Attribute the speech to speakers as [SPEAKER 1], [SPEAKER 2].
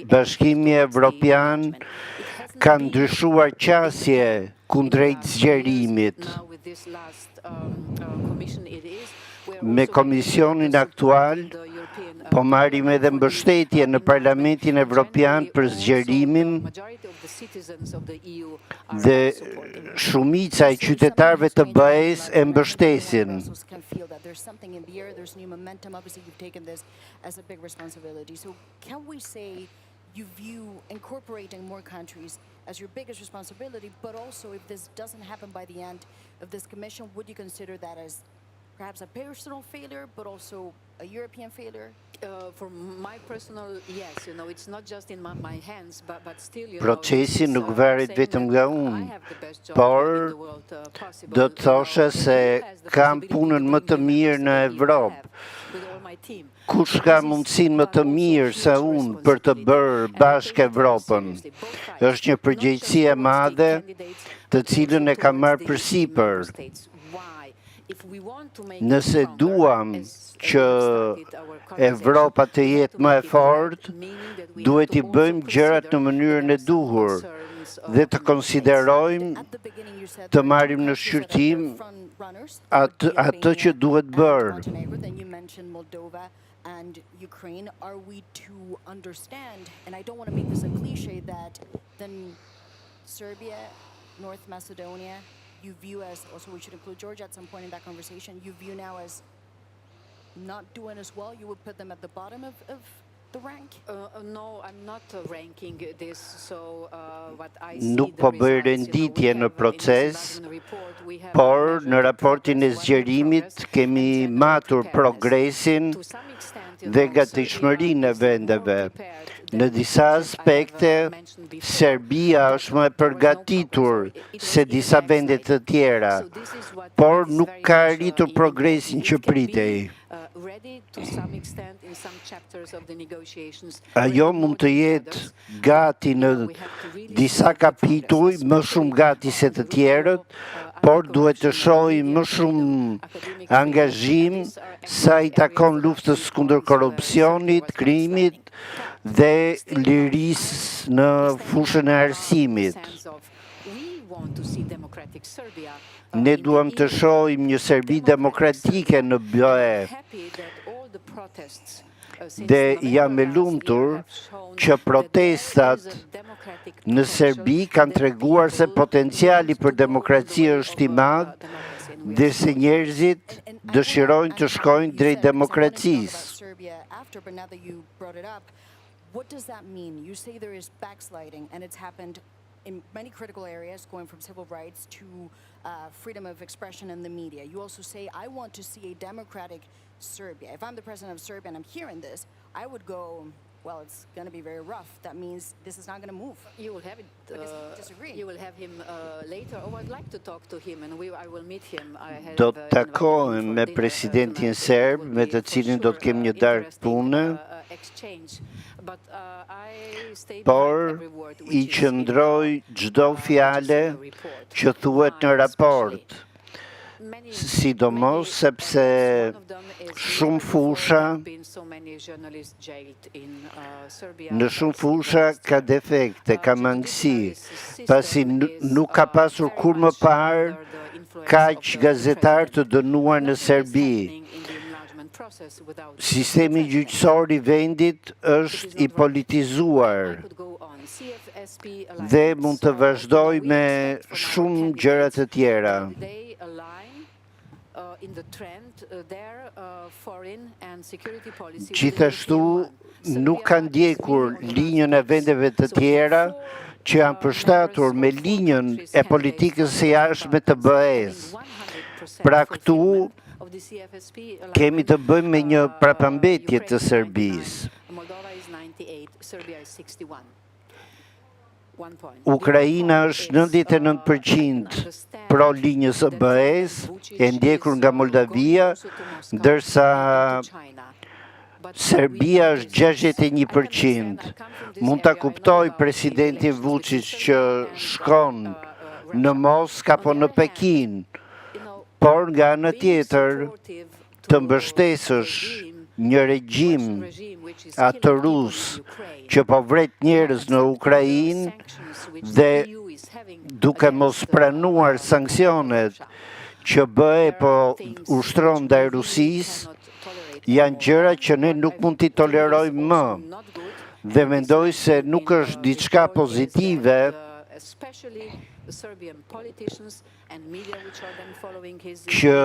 [SPEAKER 1] Bashkimi Evropian ka ndryshuar qasje kundrejt zgjerimit. Me komisionin aktual, po marrim edhe mbështetje në Parlamentin Evropian për zgjerimin dhe shumica e qytetarëve të BE-s e mbështesin.
[SPEAKER 2] You view incorporating more countries as your biggest responsibility, but also if this doesn't happen by the end of this commission, would you consider that as perhaps a personal failure, but also a European failure? Uh, for my personal, yes, you know, it's not just in my, my hands, but, but still, you know,
[SPEAKER 1] Procesi nuk
[SPEAKER 2] uh,
[SPEAKER 1] varet vetëm nga unë, por
[SPEAKER 2] uh,
[SPEAKER 1] do të thosha se kam punën më të mirë në Evropë. Kush ka mundësinë më të mirë se unë për të bërë bashkë Evropën? Është një përgjegjësi e madhe të cilën e kam marrë përsipër. Nëse duam që Evropa të jetë më e fortë, duhet t'i bëjmë gjërat në mënyrën e duhur dhe të konsiderojmë të marrim në shqyrtim atë, atë që duhet bërë.
[SPEAKER 2] And Ukraine, are we to understand, and I don't want to make this a cliche, that then Serbia, North Macedonia, you view as, also we should include Georgia at some point in that conversation, you view now as not doing as well, you would put them at the bottom of, of the rank?
[SPEAKER 3] Uh, uh no, I'm not uh, ranking this, so uh, what I see
[SPEAKER 1] Nuk po bëj renditje në proces, por në raportin e zgjerimit kemi matur progresin dhe gatishmërinë e vendeve. Në disa aspekte, Serbia është më e përgatitur se disa vende të tjera, por nuk ka arritur progresin që pritej. Ajo mund të jetë gati në disa kapituj, më shumë gati se të tjerët, por duhet të shohim më shumë angazhim sa i takon luftës kundër korrupsionit, krimit dhe lirisë në fushën e arsimit. Ne duam të shohim një Serbi demokratike në BE. Dhe jam e lumtur që protestat në Serbi kanë treguar se potenciali për demokraci është i madh dhe se njerëzit dëshirojnë të shkojnë drejt demokracisë.
[SPEAKER 2] What does that mean? You say there is backsliding and it's happened in many critical areas, going from civil rights to uh, freedom of expression in the media. You also say, I want to see a democratic Serbia. If I'm the president of Serbia and I'm hearing this, I would go, well, it's going to be very rough. That means this is not going to move.
[SPEAKER 3] You will have it. Uh, disagree. You will have him uh, later. Oh, I'd like to talk to him, and we, I will meet him. I have,
[SPEAKER 1] Do të
[SPEAKER 3] uh,
[SPEAKER 1] takohem me presidentin serb, me të cilin do të kem një darkë pune. Por i qëndroj çdo fjale që thuhet në raport, sidomos sepse shumë fusha në shumë fusha ka defekte, ka mangësi, pasi nuk ka pasur kurrë më parë kaq gazetarë të dënuar në Serbi. Sistemi gjyqësor i vendit është i politizuar dhe mund të vazhdoj me shumë gjëra të tjera. Gjithashtu nuk ka ndjekur linjën e vendeve të tjera që janë përshtatur me linjën e politikës së jashtme të BE-së. Pra këtu kemi të bëjmë me një prapambetje të Serbisë. Ukraina është 99% pro linjës së BE-së, e ndjekur nga Moldavia, ndërsa Serbia është 61%. Mund ta kuptoj presidentin Vuçiç që shkon në Moskë apo në Pekin, por nga ana tjetër të mbështesësh Një regjim atë rus që po vret njerëz në Ukrainë dhe duke mos pranuar sanksionet që BE po ushtron ndaj Rusisë, janë gjëra që ne nuk mund t'i tolerojmë më. Dhe mendoj se nuk është diçka pozitive që